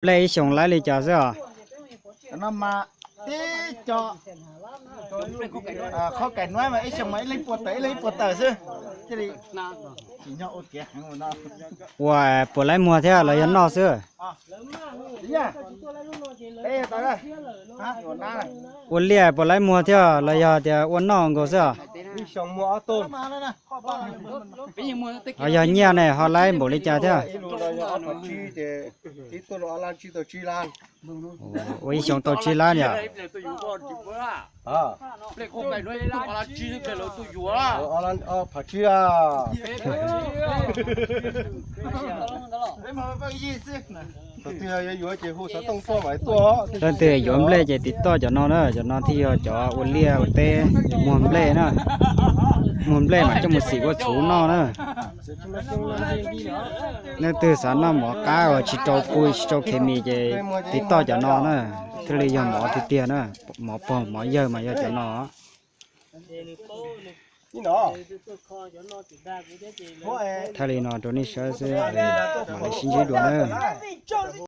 Nplej ib xyoos laib li cas xwb os? Cov no mas tib co, qhov kaim nuav mas ib xyoos mas ib leeg puas tawm ib leeg ib puas tawm xwb. Thiaj li tsim nyog ua kev heev ua no. Ua puas laib muag thiab los yog noj xwb? Ua liaj puas laib muag thiab los yog tias ua noj nkaus xwb os? Ib xyoos muag ob tug. Ho yog nyiaj ne ho laib npaum li cas thiab? Ua ib xyoos tau tsib lab yom? Leej twg yuav nplej ces tiv toj cov no na, cov no thiaj yog cov ua liaj ua teb muag nplej na. Muag nplej mas coj mus xim ua txhuv noj na. Leej twg xav noj mov qab uas tsis rau pui tsis rau khes mis ces tiv toj cov no na, thiaj li yog mov tiag tiag na. Mov pog mov yawg mas yog cov no. Thaij li no rau nej saib xwb, mam li sib ntsib dua na.